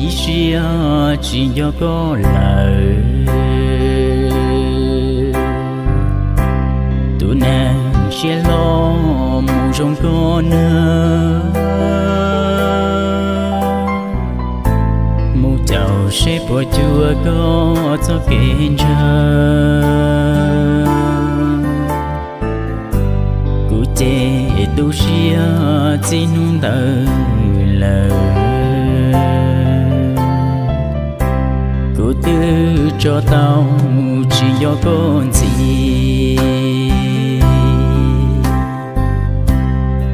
Ib siab tsis nco koj lawm, tus neeg siab hlob mus zoo koj nag, mus caum seb puas cuag koj txoj kev ntshaw. Kuv ces tu siab txij hnub ntawd lawm, kuv twb tso tau tsis nco koj ntxiv.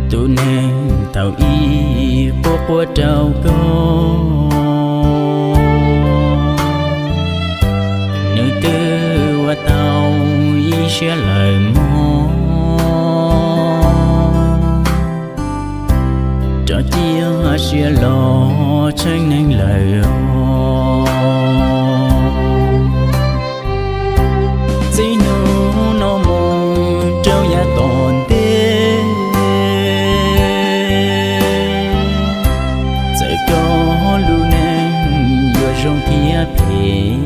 Tus neeg thaum ub quaj quaj rau koj, nws twb ua tau ib siab lawm mog. Rov cia siab los tsheej neeg lawm os. Txij hnub no mus rau yav tom ntej, txawm koj lub neej yuav zoo thiab phem,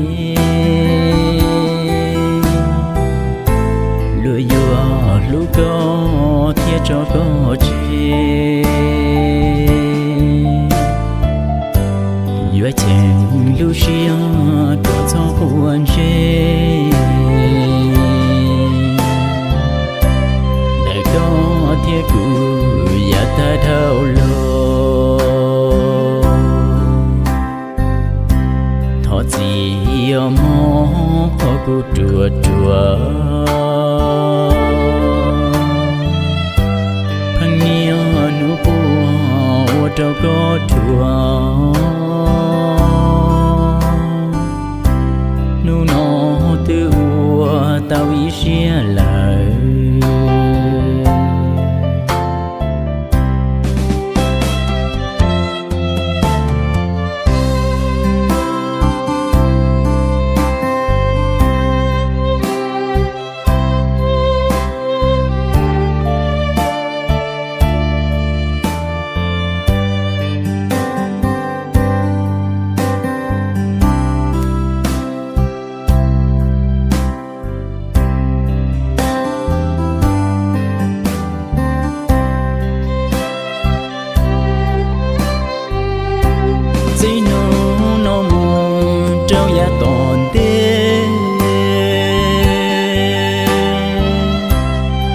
luag yuav hlub koj thiab tso koj tseg. Yuav cheem lub siab kom txhob quav ntsej, ntawm koj thiab kuv yav tag dhau los. Thov txim os mog qhov kuv ruam ruam, pheej niaj hnub quaj ua rau koj dhuav. Hnub no twb ua tau ib siab lawm. Txij hnub no mus rau yav tom ntej,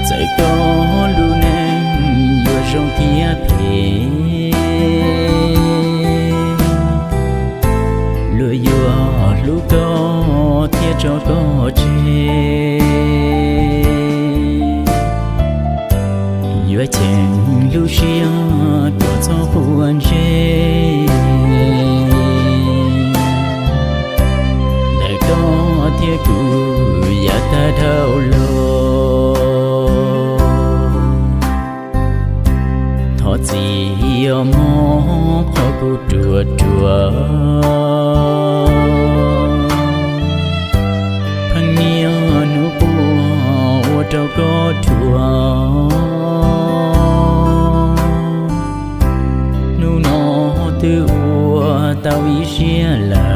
txawm koj lub neej yuav zoo thiab phem, luag yuav hlub koj thiab tso koj tseg. Yuav cheem lub siab kom txhob quav ntsej, ntawm koj thiab kuv yav tag dhau los. Thov txim os mog qhov kuv ruam ruam, pheej niaj hnub quaj ua rau koj dhuav. Hnub no twb ua tau ib siab lawm.